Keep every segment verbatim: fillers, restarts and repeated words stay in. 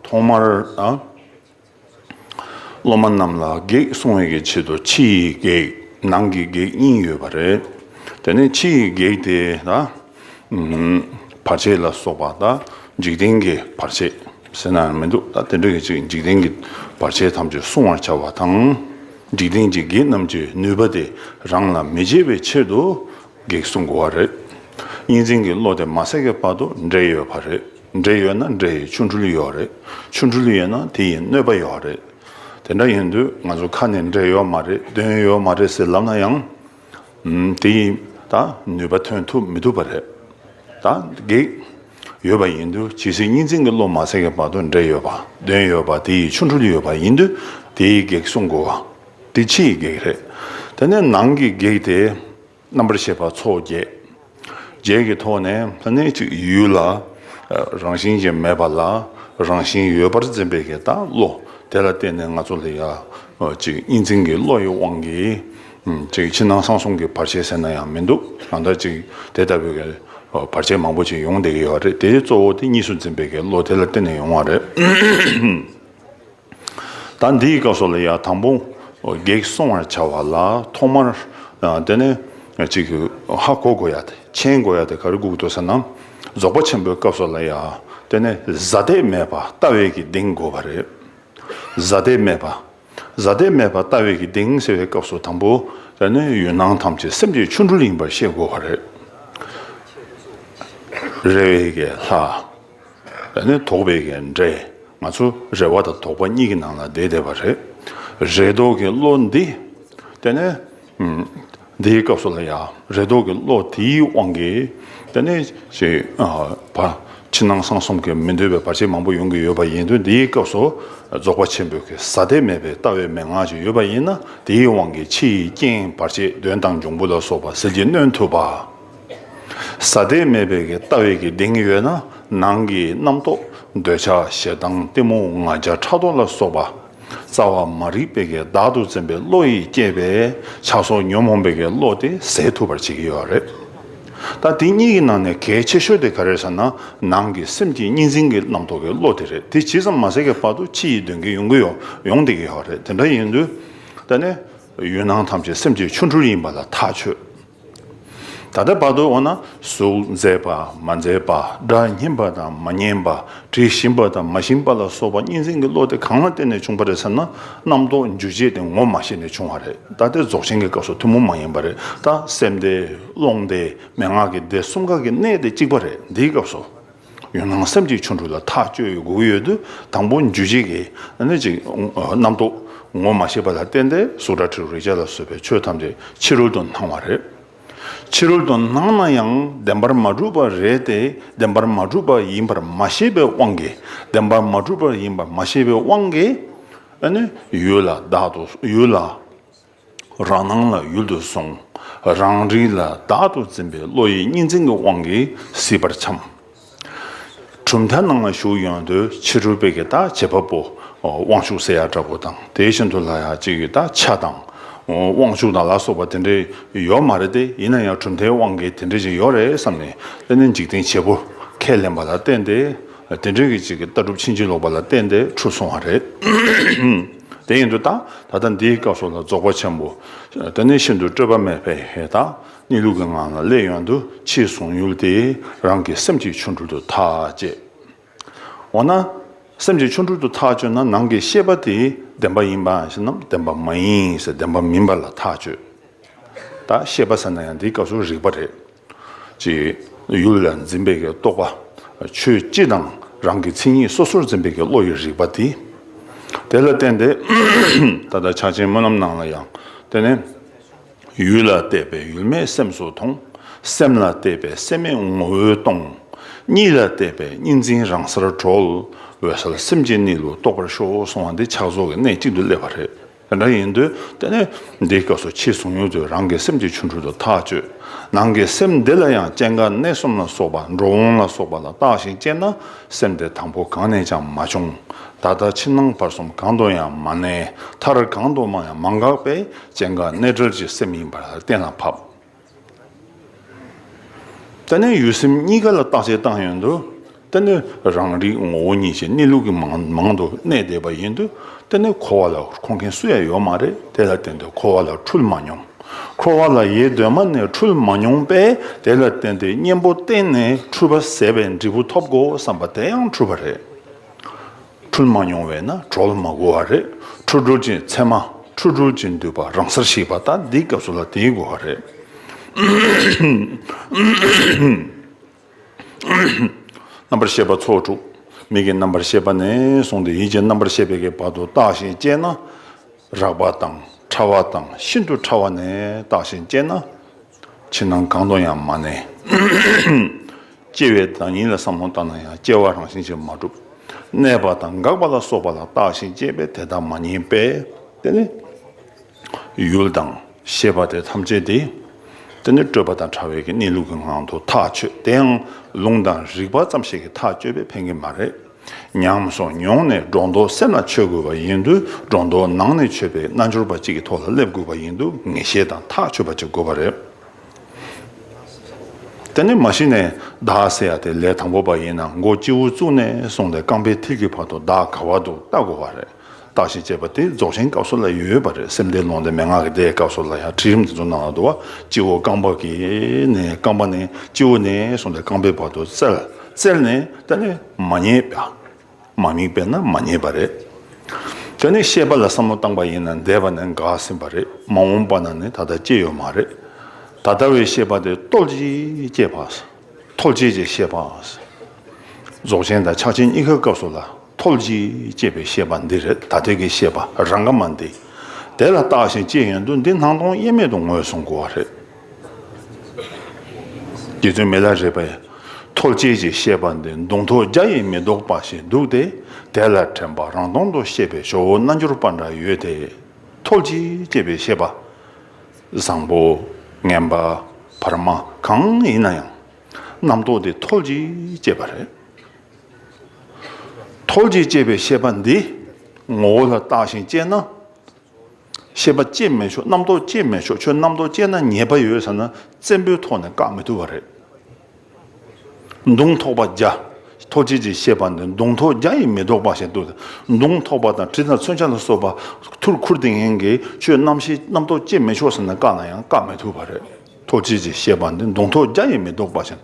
ཐོག་མར་ཨ། སློབ་མ་རྣམས་ལ་བགེགས་སྲུང་བའི་གི་ཆེད་དུ་ཕྱི་ཡི་བགེགས་ནང་གི་བགེགས་གཉིས་ཡོད་པ་རེད། དེ་ནས་ཕྱི་ཡི་བགེགས་དེ་ད་ཨུམ། བར་ཆད་ལ་སོགས་པ་དང་འཇིག་རྟེན་གྱི་བར་ཆད་ཟེར་ན་ཡང་མི་འདུག་ད་དེ་འདྲ་གི་ཅིག་འཇིག་རྟེན་གྱི་བར་ཆད་ཐམས་ཅད་སྲུང་བར་བྱ་བ་དང་། འཇིག་རྟེན་གྱི་བགེགས་རྣམས་ཀྱི་ནུས་པ་དེ་རང་ལ་མི་བྱེད་པའི་ཆེད་དུ་བགེགས་སྲུང་དགོས་པ་རེད། གཉིས་འཛིན་གྱི་བློ་དེ་མ་ཟད་ཀྱི་བར་དུ་འདྲེ་ཡོད་པ་རེད། འདྲེ་ཡོད་ན་འདྲེ་ཡི་ཆོ་འཕྲུལ་ཡོད་རེད། ཆོ་འཕྲུལ་ཡོད་ན་དེ་ཡི་གནོད་པ་ཡོད་རེད། དེ་འདྲ་ཡིན་དུས་ང་ཚོ་ཁ་ནས་འདྲེ་ཡོད་མ་རེད། གདོན་ཡོད་མ་རེད་ཟེར་ལབ་ན་ཡང་། ཨུམ། དེ་ཡིས་ད་ནུས་པ་ཐོན་ཐུབ་མི་ཐུབ་པ་རེད། ད་བགེགས་ཡོད་པ་ཡིན་དུས་ཇི་སྲིད་གཉིས་འཛིན་གྱི་བློ་མ་ཟད་ཀྱི་བར་དུ་འདྲེ་ཡོད་པ་གདོན་ཡོད་པ་དེ་ཡི་ཆོ་འཕྲུལ་ཡོད་པ་ཡིན་དུས་དེ་ཡི་བགེགས་སྲུང་དགོས་པ། དེ་ཕྱི་ཡི་བགེགས་རེད། དེ་ནས་ནང་གི་བགེགས་དེ། རྣམ་པར་ཤེས་པ་ཚོགས་བརྒྱད། བརྒྱད་ཀྱི་ཐོག་ནས་ཕ་ནས་ཅིག་ཡུལ་ལ་རང་བཞིན་གྱིས་མེད་པ་ལ་རང་བཞིན་ཡོད་པར་འཛིན་པའི་གི་ད་བློ་དེ་ལ་བརྟེན་ནས་ང་ཚོ་ལ་ཡ་ཅིག་གཉིས་འཛིན་གྱི་བློ་ཡི་དབང་གིས་ཅིག་ཕྱི་ནང་གསང་གསུམ་གྱི་བར་ཆད་ཟེར་ན་ཡང་མི་འདུག་གང་ལྟར་ཅིག་དེ་ལྟ་བུའི་གི་བར་ཆད་མང་པོ་ཅིག་ཡོང་བསྡད་ཀྱི་ཡོད་རེད། དེ་གཙོ་བོ་དེ་གཉིས་སུ་འཛིན་པའི་གི་བློ་དེ་ལ་བརྟེན་ནས་ཡོང་བ་རེད། ད་འདིའི་སྐབས་སུ་ལ་ཡང་དང་པོ་བགེགས་སྲུང་བར་བྱ་བ་ལ་ཐོག་མར་དེ་ནས་ཅིག་ཧ་གོ་དགོས་ཡ་དེ་མཁྱེན་དགོས་ཡ་དེ་ག་རེ་དགོས་འདུག་ཟེར་ན། རྫོགས་པ་ཆེན་པོའི་སྐབས་སུ་ལ་ཡང་དེ་ནས་གཟའ་གཏད་མེད་པ་ལྟ་བའི་གི་གདེང་དགོས་པ་རེད། གཟའ་གཏད་མེད་པ། གཟའ་གཏད་མེད་པ་ལྟ་བའི་གི་གདེང་ཟེར་བའི་སྐབས་སུ་དང་པོ་དེ་ནས་ཡུལ་སྣང་ཐམས་ཅད་སེམས་ཀྱི་ཆོ་འཕྲུལ་ཡིན་པར་ཤེས་དགོས་པ་རེད། རེ་བའི་གི་ལྷ། དེ་ནས་དོགས་པའི་གི་འདྲེ། ང་ཚོ་རེ་བ་དང་དོགས་པ་གཉིས་ཀྱི་ནང་ལ་བསྡད་བསྡད་པ་རེད། རེ་དོགས་ཀྱི་བློ་འདི། དེ་ནས་ཨུམ། འདིའི་སྐབས་སུ་ལ་ཡང་རེ་དོགས་ཀྱི་བློ་དེའི་དབང་གིས་དེ་ནས་ཅིག་ཨ། བ། ཕྱི་ནང་གསང་གསུམ་གྱི་མི་འདོད་པའི་བར་ཆད་མང་པོ་ཡོང་གི་ཡོད་པ་ཡིན་དུས་འདིའི་སྐབས་སུ་རྫོགས་པ་ཆེན་པོའི་གི་གཟའ་གཏད་མེད་པའི་ལྟ་བའི་མན་ངག་ཅིག་ཡོད་པ་ཡིན་ན་དེའི་དབང་གིས་ཕྱི་ཡི་རྐྱེན་བར་ཆད་གདོན་དང་འབྱུང་པོ་ལ་སོགས་པ་ཟིལ་གྱིས་གནོན་ཐུབ་པ། གཟའ་གཏད་མེད་པའི་གི་ལྟ་བའི་གི་གདེང་ཡོད་ན་ནང་གི་རྣམ་རྟོག་འདོད་ཆགས་ཞེ་སྡང་གཏི་མུག་ང་རྒྱལ་ཕྲག་དོག་ལ་སོགས་པ་རྩ་བ་མ་རིག་པའི་གི་བདག་ཏུ་འཛིན་པའི་བློ་ཡིས་བསྐྱེད་པའི་ཆགས་སོགས་ཉོན་མོངས་པའི་གི་བློ་དེ་ཟད་ཐུབ་པར་བྱེད་ཀྱི་ཡོད་རེད། ད་དེ་གཉིས་ཀྱི་ནང་ནས་གལ་ཆེ་ཤོས་དེ་ག་རེ་རེད་ཟེར་ན་ནང་གི་སེམས་ཀྱི་གཉིས་འཛིན་གྱི་རྣམ་རྟོག་གི་བློ་དེ་རེད། དེ་ཇི་ཙམ་མ་ཟད་ཀྱི་བར་དུ་ཕྱི་ཡི་གདོན་བགེགས་ཡོང་གི་ཡོད་ཡོང་བསྡད་ཀྱི་ཡོད་རེད། དེ་འདྲ་ཡིན་དུས་དེ་ནས་ཡུལ་སྣང་ཐམས་ཅད་སེམས་ཀྱི་ཆོ་འཕྲུལ་ཡིན་པ་ལ་ཐག་ཆོད། ད་ལྟ་བར་དུ་འོ་ན་གཟུགས་མཛེས་པ་མ་མཛེས་པ་སྒྲ་སྙན་པ་དང་མ་སྙན་པ་དྲི་ཞིམ་པ་དང་མ་ཞིམ་པ་ལ་སོགས་པ་གཉིས་འཛིན་གྱི་བློ་དེ་གང་ལ་བརྟེན་ནས་བྱུང་བ་རེད་ཟེར་ན་རྣམ་རྟོག་འགྱུ་བྱེད་དེ་ངོ་མ་ཤེས་ནས་བྱུང་བ་རེད། ད་དེ་རྫོགས་ཆེན་གྱི་སྐབས་སུ་ཐུན་མོང་མ་ཡིན་པ་རེད། ད་སེམས་དེ་རླུང་དེ་མན་ངག་གི་སྡེ་གསུམ་ཀ་གི་གནད་དེ་གཅིག་པ་རེད། འདིའི་སྐབས་སུ། ཡུལ་སྣང་སེམས་ཀྱི་ཆོ་འཕྲུལ་ལ་ཐག་གཅོད་དགོས་ཀྱི་ཡོད་དུས་དང་པོ་འགྱུ་བྱེད་ཀྱི་ཨ་ནི་ཅིག་རྣམ་རྟོག་ངོ་མ་ཤེས་པ་ལ་བརྟེན་ཏེ་གཟུགས་སྒྲ་དྲི་རོ་རེག་བྱ་ལ་སོགས་པའི་ཆོས་ཐམས་ཅད་ཕྱི་རོལ་དུ་སྣང་བ་རེད། ཕྱི་རོལ་དུ་སྣང་ན་ཡང་བདེན་པར་མ་གྲུབ་པ་རེད་དེ་བདེན་པར་མ་གྲུབ་པ་ཡིན་པར་མ་ཤེས་པའི་དབང་གིས་བདེན་པར་མ་གྲུབ་པ་ཡིན་པར་མ་ཤེས་པའི་དབང་གིས་ཨ་ནི་ཡུལ་ལ་བདག་ཏུ་ཡུལ་ལ། རང་སྣང་ལ་ཡུལ་དུ་བཟུང་། རང་རིག་ལ་བདག་ཏུ་འཛིན་པའི་བློ་ཡི་གཉིས་འཛིན་གྱི་དབང་གིས་སྲིད་པར་འཁྱམས། གྲུབ་མཐའ་ནང་ལ་ཞུགས་ཡོང་དུས་ཕྱི་རོལ་པའི་གི་ད་བྱེད་པ་པོ་དབང་ཕྱུག་ཟེར་ཡ་འདྲ་པོ་དང་དེ་བཞིན་དུ་ལ་ཡ་གཅིག་གི་ད་ཆ་དང་དབང་ཕྱུག་དང་ལ་སོགས་པ་དེ་འདྲའི་ཡོད་མ་རེད་དེ། ཡིན་ན་ཡང་གྲུབ་མཐའི་དབང་གིས་དེ་འདྲ་ཞིག་ཡོད་རེད་བསམ་ནས་དེ་ནི་འཇིག་རྟེན་བྱེད་པོ་ཁས་ལེན་པ་ལ་བརྟེན་ཏེ་དེ་འདྲའི་གི་གཅིག་གི་ལྟ་གྲུབ་ཕྱིན་ཅི་ལོག་པ་ལ་བརྟེན་ཏེ་འཁྲུལ་སོང་བ་རེད། དེ་ཡིན་དུས་ད་ད་ལྟ་འདིའི་སྐབས་སུ་ལ་རྫོགས་པ་ཆེན་པོ་དེ་ནས་ཤིན་ཏུ་སྤྲོས་པ་མེད་པའི་ཧེ་ད་གནས་ལུགས་ཀྱི་ངང་ལ་སླེབས་ཡོང་དུས་ཕྱིའི་གཟུང་ཡུལ་དེ་རང་གི་སེམས་ཀྱི་ཆོ་འཕྲུལ་དུ་ཐག་བཅད། འོ་ན་སེམས་ཀྱི་ཆོ་འཕྲུལ་དུ་ཐག་བཅད་ན་ནང་གི་ཤེས་པ་དེ་བདེན་པ་ཡིན་པ་ཞེ་ན་བདེན་པ་མ་ཡིན་ཟེར་བདེན་པ་མིན་པ་ལ་ཐག་བཅད། ད་ཤེས་པ་ཟེར་ན་ཡང་འདིའི་སྐབས་སུ་རིག་པ་རེད། ཅེས་ཡུལ་ལ་འཛིན་པའི་གི་རྟོག་པ། ཆོས་སྤྱི་དང་རང་གི་མཚན་ཉིད་སོ་སོར་འཛིན་པའི་གི་བློ་ཡི་རིག་པ་དེ། དེ་ལ་བརྟེན་ཏེ་ད་ལྟ་ཕྱག་ཆེན་སྨོན་ལམ་ནང་ལ་ཡང་དེ་ནས་ཡུལ་ལ་བལྟས་པས་ཡུལ་མེད་སེམས་སུ་མཐོང་། སེམས་ལ་བལྟས་པས་སེམས་མེད་ངོ་བོས་སྟོང་། གཉིས་ལ་བལྟས་པས་གཉིས་འཛིན་རང་སར་གྲོལ། འོད་གསལ་སེམས་ཀྱི་གནས་ལུགས་རྟོགས་པར་ཤོག་གསུང་བ་འདི་ཕྱག་རྫོགས་ཀྱི་གནད་གཅིག་ཏུ་སླེབས་པ་རེད། དེ་འདྲ་ཡིན་དུས་དེ་ནས་འདིའི་སྐབས་སུ་ཕྱིའི་གཟུང་ཡུལ་དུ་རང་གི་སེམས་ཀྱི་ཆོ་འཕྲུལ་དུ་ཐག་གཅོད། ནང་གི་སེམས་འདི་ལ་ཡང་སྐྱེ་འགག་གནས་གསུམ་ལ་སོགས་པ་འགྲོ་འོང་ལ་སོགས་པ་ལ་བརྟགས་ཤིང་དཔྱད་ན་སེམས་དེ་དང་པོ་གང་ནས་ཀྱང་མ་བྱུང་། ད་ལྟ་ཕྱི་ནང་བར་གསུམ་གང་དུ་ཡང་མ་གནས། མཐར་གང་དུ་མ་ཡང་མ་འགགས་པས་སྐྱེ་འགག་གནས་བྲལ་གྱི་སེམས་ཡིན་པར་གཏན་ལ་ཕབ། དེ་ནས་ཡུལ་སེམས་གཉིས་ཀ་ལ་བརྟག་དཔྱད་བཏང་ཡོང་དུས། དེ་ནི་རང་རིག་ངོ་བོ་ཉིད་ཅེས་གནས་ལུགས་ཀྱི་མང་མང་དུ་གནས་བསྡད་པ་ཡིན་དུས། དེ་ནི་འཁོར་བ་ལ་འཁོར་མཁན་སུ་ཡང་ཡོད་མ་རེད། དེ་ལ་བརྟེན་ཏེ་འཁོར་བ་ལ་འཁྲུལ་མ་མྱོང་། འཁོར་བ་ལ་ཡེ་གདོད་མ་ནས་འཁྲུལ་མ་མྱོང་པས། དེ་ལ་བརྟེན་ཏེ་གཉེན་པོ་བསྟེན་ནས་འཁྲུལ་པ་ཟད་པའི་འབྲས་བུ་ཐོབ་དགོས་བསམ་པ་དེ་ཡང་འཁྲུལ་པ་རེད། འཁྲུལ་མ་མྱོང་བས་ན་གྲོལ་མ་དགོས་པ་རེད། འཁྲུལ་གྲོལ་གྱི་མཚན་མ། འཁྲུལ་གྲོལ་གྱི་འདུས་པ་རང་སར་ཞིག་པ། ད་འདིའི་སྐབས་སུ་ལ་དེའི་དགོས་པ་རེད། རྣམ་པར་ཤེས་པ་ཚོགས་དྲུག་མིག་གི་རྣམ་པར་ཤེས་པ་ནས་བཟུང་སྟེ་ཡིད་ཀྱི་རྣམ་པར་ཤེས་པའི་གི་བར་དུ་བརྟགས་ཤིང་དཔྱད་ན། རགས་པ་དང་ཕྲ་བ་དང་ཤིན་ཏུ་ཕྲ་བ་ནས་བརྟགས་ཤིང་དཔྱད་ན། ཕྱི་ནང་གང་དུ་ཡང་མ་གནས། སྐྱེ་བའི་བདག་ཉིད་ལ་བསམ་བློ་བཏང་ན་ཡང་སྐྱེ་བ་རང་བཞིན་གྱིས་མ་གྲུབ། གནས་པ་དང་འགག་པ་ལ་སོགས་པ་ལ་བརྟགས་ཤིང་དཔྱད་པས་དེ་དག་མ་རྙེད་པས། དེ་ནི་ཡུལ་དང་ཤེས་པ་དེ་ཐམས་ཅད་དེ། དེ་ནི་སྤྲོས་པ་དང་བྲལ་བའི་གི་གནས་ལུགས་ཀྱི་ངང་དུ་ཐག་ཆོད། དེ་ཡང་ལུང་དང་རིགས་པ་ཙམ་ཞིག་གིས་ཐག་གཅོད་པས་ཕན་གྱི་མ་རེད། ཉམས་སུ་མྱོང་ནས་སྒྲོ་འདོགས་སེམས་ལ་ཆོད་དགོས་པ་ཡིན་དུས། སྒྲོ་འདོགས་ནང་ནས་ཆོད་པའི་རྣལ་འབྱོར་པ་གཅིག་གི་ཐོག་ལ་སླེབས་དགོས་པ་ཡིན་དུས། ངེས་ཤེས་དང་ཐག་ཆོད་པ་ཅིག་དགོས་པ་རེད། དེ་ནི་མ་གཞི་ནས་བདག་ཟེར་ཡ་དེ་ལས་དང་པོ་པ་ཡིན་ན། མགོ་སྤྱི་བོ་གཙུག་ནས་བཟུང་སྟེ་རྐང་པའི་མཐིལ་གྱི་བར་དུ་བདག་ག་བར་འདུག་བལྟ་དགོས་པ་རེད། བརྟགས་ཤིང་དཔྱད་པ་དེ་རྫོགས་ཆེན་སྐབས་སུ་ལ་ཡོད་པ་རེད། སེམས་སྡེ་ལུང་སྡེ་མན་ངག་གི་སྡེའི་སྐབས་སུ་ལ་ཡང་ཁྲིད་རིམ་དེ་ཚོ་ནང་ལ་འདུག་བ། སྤྱི་བོ་རྐང་པ་གི་ནས། རྐང་པ་ནས་སྤྱི་བོ་ནས་བཟུང་སྟེ་རྐང་པའི་བར་དུ་བཙལ། བཙལ་ནས་དེ་ནི་མ་རྙེད་པ། མ་དམིགས་པས་ན་མ་རྙེད་པ་རེད། དེ་ནི་ཤེས་པ་ལ་བསམ་བློ་བཏང་པ་ཡིན་ན། འདས་པ་ནི་འགགས་ཟིན་པ་རེད། མ་འོངས་པ་ན་ནི་ད་ལྟ་སྐྱེ་ཡོད་མ་རེད། ད་ལྟ་བའི་ཤེས་པ་དེ་རྟོལ་གཅིག་སྐྱེས་པ། ཐོལ་སྐྱེས་ཀྱི་ཤེས་པ། རྫོགས་ཆེན་དང་ཕྱག་ཆེན་གཉིས་ཀའི་སྐབས་སུ་ལ་ཐོལ་གཅིག་སྐྱེས་པའི་ཤེས་པ་འདི་རེད། ད་ལྟའི་གི་ཤེས་པ་རང་ག་མ་འདི། དེ་ལ་བརྟགས་ཤིང་དཔྱད་ཡོང་དུས་འདི་སྣང་སྟོང་དབྱེར་མེད་དུ་ངོས་བཟུང་དགོས་པ་རེད། རྗེ་བཙུན་མི་ལ་རས་པས། ཐོལ་སྐྱེས་ཀྱི་ཤེས་པ་འདི་མདུང་ཐོགས་བརྒྱ་ཡིས་མི་ལྡོག་པ་ཞིག་འདུག་སྟེ། དེ་ལ་དྲན་པ་རང་སྟོང་དུ་ཤེས་པའི་ཇོ་བོ་རྣལ་འབྱོར་པ་འདྲ་ཡོད་དེ། ཐོལ་གཅིག་སྐྱེས་པའི་ཤེས་པ། བཟང་པོ། ངན་པ། བར་མ་གང་ཡིན་ན་ཡང་། རྣམ་རྟོག་དེ་ཐོལ་གཅིག་སྐྱེས་པ་རེད། ཐོལ་གཅིག་སྐྱེས་པའི་ཤེས་པ་འདི་ངོ་བོ་ལ་བརྟགས་ཤིང་དཔྱད་ན། ཤེས་པ་སྐྱེས་མི་ཆོག། རྣམ་རྟོག་སྐྱེས་མི་ཆོག། ཁྱོད་རྣམ་རྟོག་སྐྱེས་ན་ཉེས་པ་ཡོད་ཟེར་ན་བཙན་པོའི་ཐོག་ནས་བཀག་མི་ཐུབ་པ་རེད། མདུང་ཐོགས་པ་བརྒྱ། ཐོལ་སྐྱེས་ཀྱི་ཤེས་པ་འདི་མདུང་ཐོགས་བརྒྱ་ཡིས་མི་ལྡོག་པ་ཞིག་འདུག། མདུང་ཐོགས་པ་དང་གྲི་དང་མཚོན་ཆ་ལ་སོགས་པ་ཐུར་ཁུར་དེ་ངན་གྱིས་ཁྱོད་རྣམ་ཤེས་རྣམ་རྟོག་སྐྱེས་མི་ཆོག་ཟེར་ན་བཀག་ན་ཡང་བཀག་མི་ཐུབ་པ་རེད། ཐོལ་སྐྱེས་ཀྱི་ཤེས་པ་འདི་མདུང་ཐོགས་བརྒྱ་ཡིས་མི་ལྡོག་པ་ཞིག།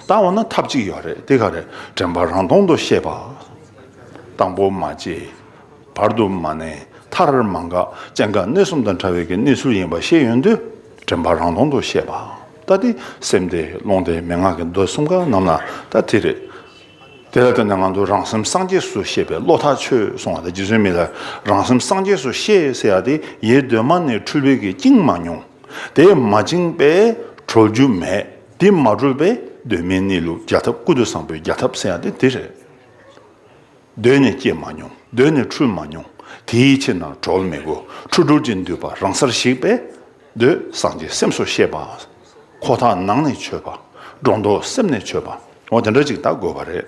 ད་འོ་ན་ཐབས་གཅིག་ཡོད་རེད། དེ་ག་རེད། དྲན་པ་རང་སྟོང་དུ་ཤེས་པ། དང་པོ་མ་སྐྱེས། བར་དུ་མ་གནས། མཐར་མ་འགགས། སྐྱེ་འགག་གནས་གསུམ་དང་བྲལ་བའི་གི་གནས་ཚུལ་ཡིན་པ་ཤེས་ཡོང་དུས། དྲན་པ་རང་སྟོང་དུ་ཤེས་པ། ད་དེ་སེམས་སྡེ་ལུང་སྡེ་མན་ངག་གི་མདོ་གསུམ་ཀ་རྣམས་ལ་ད་དེ་རེད། དེ་ལ་བརྟེན་ནས་ང་ཚོ་རང་སེམས་སངས་རྒྱས་སུ་ཤེས་པས་བློ་ཐག་ཆོད་གསུང་བ་དང་། རྗེ་བཙུན་མི་ལ་རང་སེམས་སངས་རྒྱས་སུ་ཤེས་ཟེར་ཡ་དེ་ཡེ་གདོད་མ་ནས་འཁྲུལ་པའི་གི་བཅིངས་མ་མྱོང་། དེ་མ་བཅིངས་པས་གྲོལ་རྒྱུ་མེད། དེ་མ་གྲོལ་བས་གདོད་མའི་གནས་ལུགས་རྒྱལ་ཐབས། ཀུན་ཏུ་བཟང་པོའི་རྒྱལ་ཐབས་ཟེར་ཡ་དེ་དེ་རེད། གདོད་ནས་སྐྱེས་མ་མྱོང་། གདོད་ནས་འཁྲུལ་མ་མྱོང་། དེའི་ཕྱིར་ན་གྲོལ་མི་དགོས། འཁྲུལ་གྲོལ་གྱི་འདུས་པ་རང་སར་ཞིག་པས། འདོད་སངས་རྒྱས་སེམས་སུ་ཤེས་པ། ཁོ་ཐག་ནང་ནས་ཆོད་པ། སྒྲོ་འདོགས་སེམས་ནས་ཆོད་པ། འོ་དེ་འདྲ་ཅིག་ད་དགོས་པ་རེད།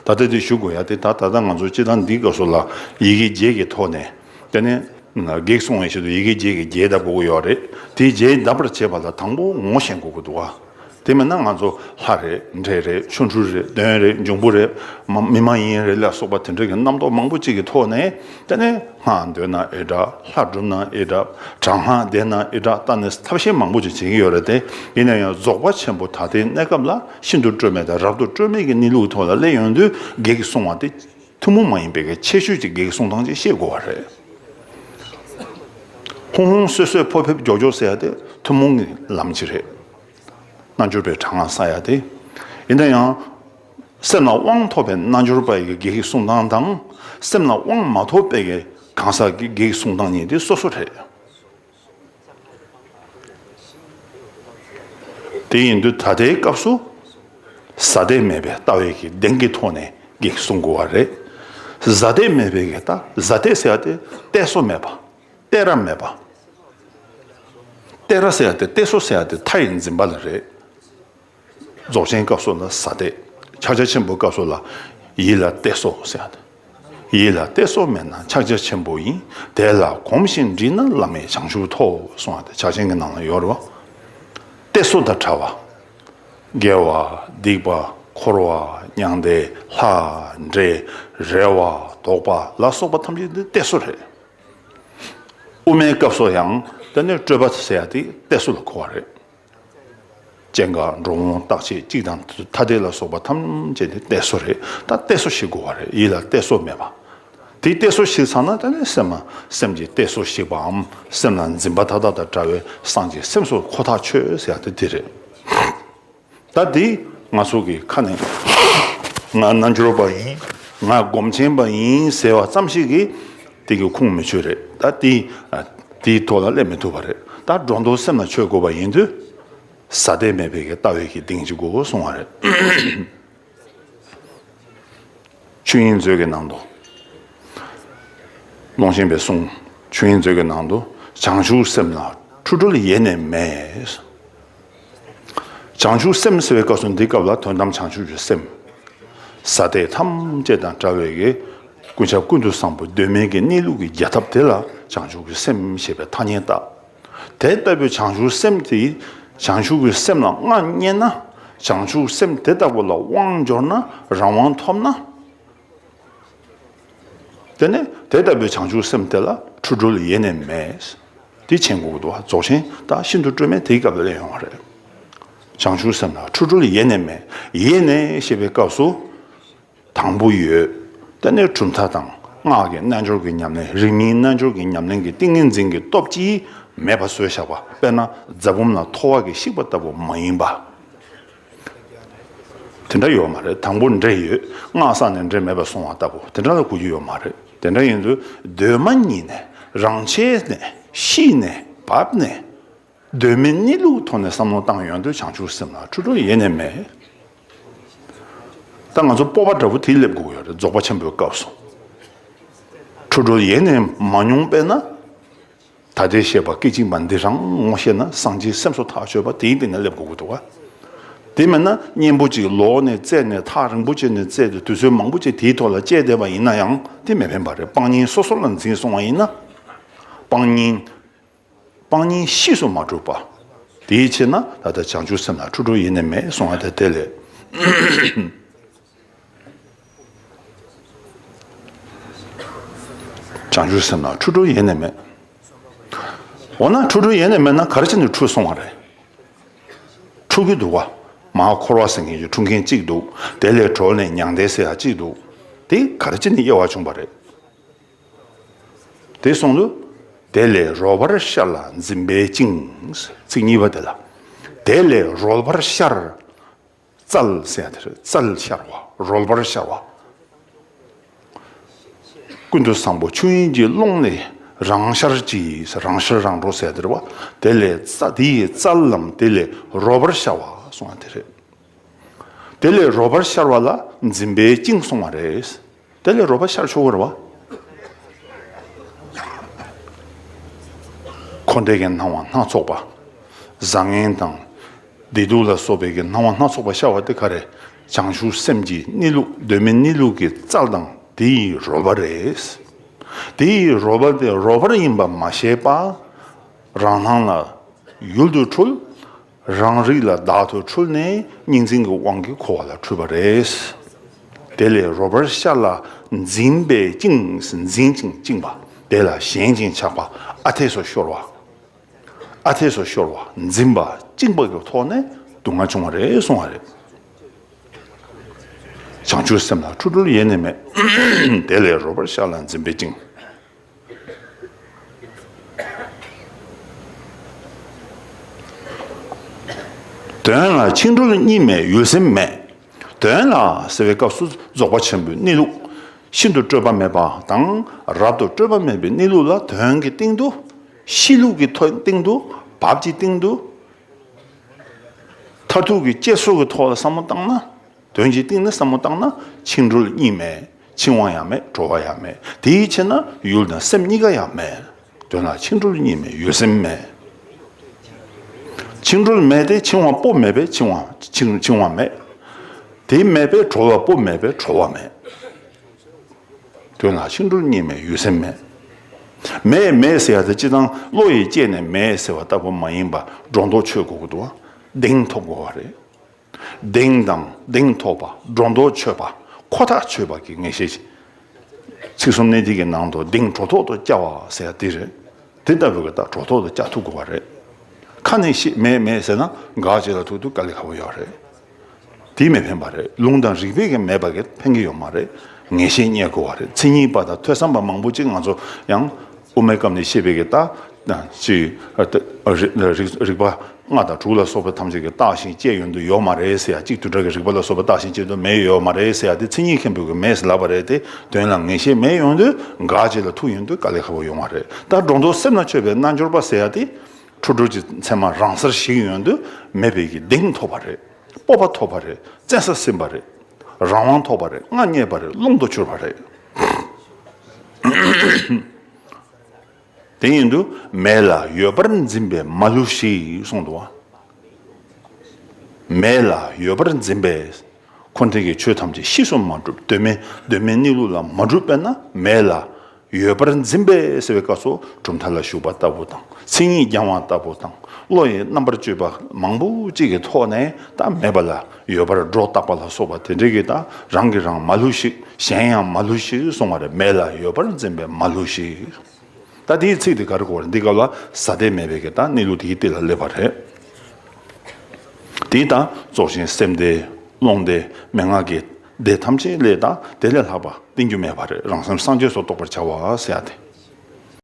ད་ལྟ་དེ་ཞུ་དགོས་ཡ་དེ། ད་ད་ལྟ་ང་ཚོ་སྤྱིར་བཏང་འདིའི་སྐབས་སུ་ལ་ཡི་གེ་བརྒྱད་ཀྱི་ཐོག་ནས། དེ་ནས་བགེགས་སྲུང་བའི་ཆེད་དུ་ཡི་གེ་བརྒྱད་ཀྱི་རྒྱས་གདབ་དགོས་ཀྱི་ཡོད་རེད། དེ་རྒྱས་གདབ་པར་བྱེད་པ་ལ་དང་པོ་ངོ་ཤེས་དགོས་ཀྱི་འདུག་བ། དེ་མིན་ན་ང་ཚོ་ལྷ་རེད། འདྲེ་རེད། ཆོ་འཕྲུལ་རེད། གདོན་རེད། འབྱུང་པོ་རེད། མ་མི་མ་ཡིན་རེད་ལ་སོགས་པ་དེ་འདྲ་གི་རྣམ་རྟོག་མང་པོ་གཅིག་གི་ཐོག་ནས། དེ་ནས་སྔགས་འདོན་ན་ཨེ་དྲག། ལྷ་སྒྲུབ་ན་ཨེ་དྲག། དྲག་སྔགས་བཟླས་ན་ཨེ་དྲག། ད་ནི་ཐབས་ཤེས་མང་པོ་ཅིག་བྱེད་ཀྱི་ཡོད་རེད་དེ། ཡིན་ན་ཡང་རྫོགས་པ་ཆེན་པོ་ད་ལྟའི་གནས་སྐབས་ལ་ཤིན་ཏུ་སྤྲོས་མེད་དང་རབ་ཏུ་སྤྲོས་མེད་ཀྱི་གནས་ལུགས་ཐོག་ལ་སླེབས་ཡོང་དུས། བགེགས་སྲུང་བ་དེ་ཐུན་མོང་མ་ཡིན་པའི་གི་ཆེ་ཤོས་ཀྱི་བགེགས་སྲུང་སྟངས་ཅིག་ཤེས་དགོས་པ་རེད། ཧོང་ཧོང་སོད་སོད་ཕོ་ཕེབས་མགྱོགས་མགྱོགས་ཟེར་ཡ་དེ་ཐུན་མོང་གི་ལམ་ཅིག་རེད། རྣལ་འབྱོར་པའི་དྲག་སྔགས་བསགས་ཡ་དེ། ཡིན་ན་ཡང་། སེམས་ལ་དབང་ཐོབ་པའི་རྣལ་འབྱོར་པ་ཡི་བགེགས་སྲུང་སྟངས་དང་། སེམས་ལ་དབང་མ་ཐོབ་པའི་གི་གང་ཟག་གི་བགེགས་སྲུང་སྟངས་གཉིས་དེ་སོ་སོ་རེད། དེ་ཡིན་དུས་ད་ལྟའི་སྐབས་སུ། གཟའ་གཏད་མེད་པའི་ལྟ་བའི་གི་གདེང་གི་ཐོག་ནས་བགེགས་སྲུང་དགོས་པ་རེད། གཟའ་གཏད་མེད་པའི་གི་ལྟ། གཟའ་གཏད་ཟེར་ཡ་དེ་གཏད་སོ་མེད་པ། གཏད་ར་མེད་པ། གཏད་ར་ཟེར་ཡ་དེ་གཏད་སོ་ཟེར་ཡ་དེ་མཐའ་ཡི་འཛིན་པ་ལ་རེད། རྫོགས་ཆེན་སྐབས་སུ་ལ་གཟའ་གཏད། ཕྱག་རྒྱ་ཆེན་པོའི་སྐབས་སུ་ལ་ཡིད་ལ་གཏད་སོ་ཟེར་ཡ་དེ། ཡིད་ལ་གཏད་སོ་མེད་ན་ཕྱག་རྒྱ་ཆེན་པོ་ཡིན། དེ་ལ་གོམས་ཤིང་འདྲིས་ན་བླ་མེད་བྱང་ཆུབ་ཐོབ་གསུང་བ་དེ་ཕྱག་ཆེན་གྱི་ནང་ལ་ཡོད་རེད་བ། གཏད་སོ་དང་བྲལ་བ། དགེ་བ། སྡིག་པ། འཁོར་བ། མྱང་འདས། ལྷ། འདྲེ། རེ་བ། དོགས་པ་ལ་སོགས་པ་ཐམས་ཅད་འདི་གཏད་སོ་རེད། དབུ་མའི་སྐབས་སུ་ཡང་དེ་ནས་སྤྲོས་པ་ཟེར་ཡ་དེ་གཏད་སོ་ལ་གོ་བ་རེད། སྐྱེ་འགག་འགྲོ་འོང་རྟག་ཆད་གཅིག་དང་ཐ་དད་ལ་སོགས་པ་ཐམས་ཅད་དེ་གཏད་སོ་རེད། ད་གཏད་སོ་ཞིག་དགོས་པ་རེད། ཡིད་ལ་གཏད་སོ་མེད་པ། དེ་གཏད་སོ་ཞིག་ཚང་ན་དེ་ནས་སེམས་ལ་སེམས་ཀྱི་གཏད་སོ་ཞིག་པའམ་སེམས་ལ་འཛིན་པ་མཐའ་དག་དང་བྲལ་བའི་སངས་རྒྱས་སེམས་སུ་ཁོ་ཐག་ཆོད་ཟེར་ཡ་དེ་དེ་རེད། ད་དེ་ང་ཚོ་གི་ཁ་ནས་ང་རྣལ་འབྱོར་པ་ཡིན། ང་སྒོམ་ཆེན་པ་ཡིན་ཟེར་བ་ཙམ་ཞིག་གིས་དེ་གི་ཁུངས་མི་ཆོད་རེད། ད་དེ་དེའི་ཐོག་ལ་སླེབས་མི་ཐུབ་པ་རེད། ད་སྒྲོ་འདོགས་སེམས་ལ་ཆོད་དགོས་པ་ཡིན་དུས། ས་དེ་མེད་པའི་གི་ལྟ་བའི་གི་གདེང་གཅིག་གོ་གསུང་བ་རེད། ཆོས་དབྱིངས་མཛོད་ཀྱི་ནང་དུ། ཀློང་ཆེན་པའི་གསུང་། ཆོས་དབྱིངས་མཛོད་ཀྱི་ནང་དུ། བྱང་ཆུབ་སེམས་ལ་འཁྲུལ་གྲོལ་ཡེ་ནས་མེད། བྱང་ཆུབ་སེམས་ཟེར་བའི་སྐབས་སུ་འདི་སྐབས་ལ་དོན་དམ་བྱང་ཆུབ་ཀྱི་སེམས། ས་དེ་ཐམས་ཅད་དང་བྲལ་བའི་གི་ཀུན་ཁྱབ་ཀུན་ཏུ་བཟང་པོ་གདོད་མའི་གི་གནས་ལུགས་ཀྱི་རྒྱ་ཐབས་དེ་ལ་བྱང་ཆུབ་ཀྱི་སེམས་ཞེས་པའི་ཐ་སྙད་བཏགས། དེ་ལྟ་བུའི་བྱང་ཆུབ་སེམས་དེ། བྱང་ཆུབ་ཀྱི་སེམས་ལ་མངའ་བརྙེས་ན། བྱང་ཆུབ་སེམས་དེ་ལྟ་བུ་ལ་དབང་འབྱོར་ན། རང་དབང་ཐོབ་ན། དེ་ནས་དེ་ལྟ་བུའི་བྱང་ཆུབ་སེམས་དེ་ལ་འཁྲུལ་གྲོལ་ཡེ་ནས་མེད། དེ་མཁྱེན་དགོས་ཀྱི་འདུག་བ། རྫོགས་ཆེན་དང་ཤིན་ཏུ་སྤྲོས་མེད་དེའི་སྐབས་ལ་སླེབས་ཡོང་བ་རེད། བྱང་ཆུབ་སེམས་ལ་འཁྲུལ་གྲོལ་ཡེ་ནས་མེད། ཡེ་ནས་ཞེས་པའི་སྐབས་སུ། དང་པོ་ཡོད། དེ་ནས་གྲུབ་མཐའ་དང་སྔགས་ཀྱི་རྣལ་འབྱོར་གྱི་ཉམས་ལེན། རིགས་གཉིས་རྣལ་འབྱོར་གྱི་ཉམས་ལེན་གྱི་ཏིང་ངེ་འཛིན་གྱི་སྟོབས་ཀྱིས་མེད་པ་བཟོས་བཞག་པ། དཔེར་ན་རྫ་བུམ་ལ་ཐོ་བ་གིས་བཤིག་པ་ལྟ་བུ་མ་ཡིན་པ། དེ་འདྲ་ཡོད་མ་རེད། དང་པོ་འདྲེ་ཡོད། སྔགས་བསགས་ནས་འདྲེ་མེད་པར་སོང་བ་ལྟ་བུ་དེ་འདྲ་ལ་གོ་རྒྱུ་ཡོད་མ་རེད། དེ་འདྲ་ཡིན་དུས་གདོད་མ་ཉིད་ནས་རང་ཆས་ནས་ཤི་ནས་བབས་ནས། གདོད་མའི་གནས་ལུགས་ཐོག་ནས་བསམ་བློ་བཏང་ཡོང་དུས་བྱང་ཆུབ་སེམས་ལ་འཁྲུལ་གྲོལ་ཡེ་ནས་མེད། ད་ང་ཚོ་སྤོབས་པ་འདྲ་པོ་དེ་སླེབས་དགོས་ཡོད་རེད། རྫོགས་པ་ཆེན་པོའི་སྐབས་སུ། འཁྲུལ་གྲོལ་ཡེ་ནས་མ་མྱོང་པས་ན། ད་ལྟའི་བཤད་པ་སྐད་ཅིག་མ་འདི་རང་ངོ་ཤེས་ན་སངས་རྒྱས་སེམས་སུ་ཐག་ཆོད་པ་དེའི་སྟེང་ནས་སླེབས་དགོས་ཀྱི་འདུག་ག། དེ་མིན་ན་གཉེན་པོ་གཅིག་ལོག་ནས་བཙལ་ནས་ཐག་རིང་པོ་བཅད་ནས་བཙལ་ཏེ་དུས་ཚོད་མང་པོ་བཅད་དེའི་ཐོག་ལ་བཅད་བསྡད་པ་ཡིན་ན་ཡང་དེ་མི་ཕན་པ་རེད། སྤང་གཉེན་སོ་སོ་ལ་འཛིན་སོང་བ་ཡིན་ན། སྤང་གཉེན། སྤང་གཉེན་གཤིས་སུ་མ་གྲུབ་པ། དེའི་ཕྱིར་ན་ད་ལྟ་བྱང་ཆུབ་སེམས་ལ་འཁྲུལ་གྲོལ་ཡེ་ནས་མེད་གསུང་བ་དེ་དེ་ལས། བྱང་ཆུབ་སེམས་ལ་འཁྲུལ་གྲོལ་ཡེ་ནས་མེད། འོ་ན་འཁྲུལ་གྲོལ་ཡེ་ནས་མེད་ན་ག་རེ་བྱས་ནས་འཁྲུལ་སོང་བ་རེད། འཁྲུལ་གྱི་འདུག་བ། མར་འཁོར་བ་ཟེར་མཁན་གྱི་འཁྲུལ་མཁན་གཅིག་འདུག། དེ་ལས་གྲོལ་ནས་མྱང་འདས་ཟེར་ཡ་གཅིག་འདུག། དེ་ག་རེ་བྱས་ནས་དབྱེ་བ་བྱུང་བ་རེད། དེ་སོང་དུས། དེ་ལས་རོལ་པར་ཤར་ལ་འཛིན་པས་བཅིངས། ཚིག་གཉིས་པ་དེ་ལ། དེ་ལས་རོལ་པར་ཤར། བཙལ་ཟེར་ཡ་དེ་རེད། བཙལ་ཤར་བ། རོལ་པར་ཤར་བ། ཀུན་ཏུ་བཟང་པོ་ཆོས་དབྱིངས་ཀྱི་ཀློང་ནས་རང་ཤར་གྱིས། རང་ཤར་རང་གྲོལ་ཟེར་ཡ་དེ་རེད་བ། དེ་ལས་བཙལ། དེ་ཡི་བཙལ་ལམ་དེ་ལས་རོལ་པར་ཤར་བ་གསུང་བ་དེ་རེད། དེ་ལས་རོལ་པར་ཤར་བ་ལ་འཛིན་པས་བཅིངས་གསུང་བ་རེད། དེ་ལས་རོལ་པ་ཤར་ཆོག་གི་རེད་བ། འཁོར་འདས་ཀྱི་སྣང་བ་སྣ་ཚོགས་པ། བཟང་ངན་དང་། བདེ་སྡུག་ལ་སོགས་པའི་གི་སྣང་བ་སྣ་ཚོགས་པ་ཤར་བ་དེ་ག་རེ། བྱང་ཆུབ་སེམས་ཀྱི་གནས་ལུགས། གདོད་མའི་གནས་ལུགས་ཀྱི་རྩལ་དང་དེ་ཡི་རོལ་པ་རེད། དེ་ཡི་རོལ་པ་དེ་རོལ་པར་ཡིན་པ་མ་ཤེས་པ། རང་སྣང་ལ་ཡུལ་དུ་འཁྲུལ། རང་རིག་ལ་བདག་ཏུ་འཁྲུལ་ནས་གཉིས་འཛིན་གྱི་དབང་གིས་འཁོར་བ་ལ་འཁྲུལ་པ་རེད། དེ་ལས་རོལ་པར་ཤར་ལ་འཛིན་པས་བཅིངས། འཛིན་ཅིང་བཅིངས་པ། དེ་ལ་ཞེན་ཅིང་ཆགས་པ། ཨ་འཐས་སུ་ཤོར་བ། ཨ་འཐས་སུ་ཤོར་བ། འཛིན་པ་བཅིངས་པ་གི་ཐོག་ནས་སྡུག་བསྔལ་བྱུང་བ་རེད་གསུང་བ་རེད། བྱང་ཆུབ་སེམས་ལ་འཁྲུལ་གྲོལ་ཡེ་ནས་མེད། དེ་ལས་རོལ་པར་ཤར་ལ་འཛིན་པས་བཅིངས། དོན་ལ་འཆིང་གྲོལ་གཉིས་མེད་ཡུལ་སེམས་མེད། དོན་ལ་ཟེར་བའི་སྐབས་སུ་རྫོགས་པ་ཆེན་པོའི་གནས་ལུགས། ཤིན་ཏུ་སྤྲོས་པ་མེད་པ་དང་རབ་ཏུ་སྤྲོས་པ་མེད་པའི་གནས་ལུགས་ལ་དོན་གྱི་སྟེང་དུ། གཤིས་ལུགས་ཀྱི་ཐོག་སྟེང་དུ། བབ་ཀྱི་སྟེང་དུ། མཐར་ཐུག་གི་བསྐྱེད་རྫོགས་ཀྱི་ཐོག་ལ་བསམ་བློ་བཏང་ན། དོན་གྱི་སྟེང་ནས་བསམ་བློ་བཏང་ན་འཆིང་གྲོལ་གཉིས་མེད། འཆིང་བ་ཡང་མེད། གྲོལ་བ་ཡང་མེད། དེའི་ཕྱིར་ན་ཡུལ་དང་སེམས་གཉིས་ཀ་ཡང་མེད། དོན་ལ་འཆིང་གྲོལ་གཉིས་མེད་ཡུལ་སེམས་མེད། འཆིང་གྲོལ་མེད་དེ་འཆིང་བ་པོ་མེད་པས་འཆིང་བ་འཆིང་འཆིང་བ་མེད། དེ་མེད་པས་གྲོལ་བ་པོ་མེད་པས་གྲོལ་བ་མེད། དོན་ལ་འཆིང་གྲོལ་གཉིས་མེད་ཡུལ་སེམས་མེད། མེད་མེད་ཟེར་ཡ་དེ་སྤྱིར་བཏང་བློ་ཡིས་དཔྱད་ནས་མེད་ཟེར་བ་ལྟ་བུ་མ་ཡིན་པ་སྒྲོ་འདོགས་ཆོད་དགོས་ཀྱི་འདུག་བ། གདེང་ཐོབ་དགོས་པ་རེད། གདེང་དང་གདེང་ཐོབ་པ། སྒྲོ་འདོགས་ཆོད་པ། ཁོ་ཐག་ཆོད་པ་གི་ངེས་ཤེས་ཤིག་ཚིག་གསུམ་གནད་བརྡེག་གི་ནང་དུ་གདེང་སྒྲོ་ཐོག་ཏུ་བཅའ་བ་ཟེར་ཡ་དེ་རེད། དེ་ལྟ་བུའི་གི་ད་སྒྲོ་ཐོག་ཏུ་བཅའ་ཐུབ་དགོས་པ་རེད། ཁ་ནས་ཤེས་མེད་མེད་ཟེར་ན་འགག་བྱེད་ལ་ཐུག་དུས་དཀའ་ལས་ཁག་པོ་ཡོད་རེད། དེ་མི་ཕན་པ་རེད། ལུང་དང་རིགས་པས་ཀྱང་མེད་པ་གི་ཕན་གྱི་ཡོད་མ་རེད། ངེས་ཤེས་རྙེད་དགོས་པ་རེད། མཚན་ཉིད་པ་དང་ཐོས་བསམ་པ་མང་པོ་ཅིག་ང་ཚོ་ཡང་དབུ་མའི་སྐབས་ནས་བཤད་པའི་གི་ད་ཅི་རིགས་རིགས་པ་ལྔ་དང་དྲུག་ལ་སོགས་པ་ཐམས་ཅད་ཀྱིས་བརྟགས་ཤིང་དཔྱད་ཡོང་དུས་ཡོད་མ་རེད་ཟེར་ཡ། གཅིག་དུས་འདྲ་གི་རིགས་པ་ལ་སོགས་པ་བརྟགས་ཤིང་དཔྱད་དུས་མེད་ཡོད་མ་རེད་ཟེར་ཡ་དེ་མཚན་ཉིད་མཁན་པོ་གི་མེད་ཟེར་ལབ་པ་རེད་དེ། དོན་ལ་ངེས་ཤེས་མེད་ཡོང་དུས་འགག་བྱེད་ལ་ཐུག་ཡོང་དུས་དཀའ་ལས་ཁག་པོ་ཡོང་བ་རེད། ད་སྒྲོ་འདོགས་སེམས་ལ་ཆོད་པའི་རྣལ་འབྱོར་པ་ཟེར་ཡ་དེ་འཕྲོ་འགྲོ་གྱི་མཚན་མ་རང་སར་ཞིག་ཡོང་དུས་མེད་པའི་གི་གདེང་ཐོབ་པ་རེད། སྤོབས་པ་ཐོབ་པ་རེད། བཙན་ས་ཟིན་པ་རེད། རང་དབང་ཐོབ་པ་རེད། མངའ་བརྙེས་པ་རེད། རླུང་དུ་གྱུར་པ་རེད། དེ་ཡིན་དུས་མེད་ལ་ཡོད་པར་འཛིན་པས་མ་བསླུ་ཞིག་གསུངས་འདུག་བ། མེད་ལ་ཡོད་པར་འཛིན་པས། འཁོར་འདས་ཀྱི་ཆོས་ཐམས་ཅད་གཤིས་སུ་མ་གྲུབ། གདོད་མའི་གདོད་མའི་གནས་ལུགས་ལ་མ་གྲུབ་པས་ན་མེད་ལ་ཡོད་པར་འཛིན་པས་ཟེར་བའི་སྐབས་སུ་གྲུབ་མཐའ་ལ་ཞུགས་པ་ལྟ་བུ་དང་། མཚན་ཉིད་རྒྱང་བ་ལྟ་བུ་དང་། བློ་ཡི་རྣམ་པར་དཔྱོད་པ་མང་པོ་གཅིག་གི་ཐོག་ནས་ད་མེད་པ་ལ་ཡོད་པར་སྒྲོ་བཏགས་པ་ལ་སོགས་པ་དེ་འདྲའི་གི་ད་རང་གིས་རང་མ་བསླུ་ཞིག་གཞན་ཡང་མ་བསླུ་ཞིག་གསུང་བ་རེད། མེད་ལ་ཡོད་པར་འཛིན་པས་མ་བསླུ་ཞིག་ད་དེའི་ཚིག་དེ་ག་རེ་གོ་བ་རེད། འདི་སྐབས་ལ་ས་དེ་མེད་པའི་གི་ད་གནས་ལུགས་དེའི་སྟེང་ལ་སླེབས་པ་རེད། དེ་ད་རྫོགས་ཆེན་སེམས་སྡེ། ཀློང་སྡེ། མན་ངག་གི་སྡེ་ཐམས་ཅད་ལས་ད་དེ་ལས་ལྷག་པ་བསྟན་རྒྱུ་མེད་པ་རེད། རང་སེམས་སངས་རྒྱས་སུ་རྟོགས་པར་བྱ་བ་ཟེར་ཡ་དེ།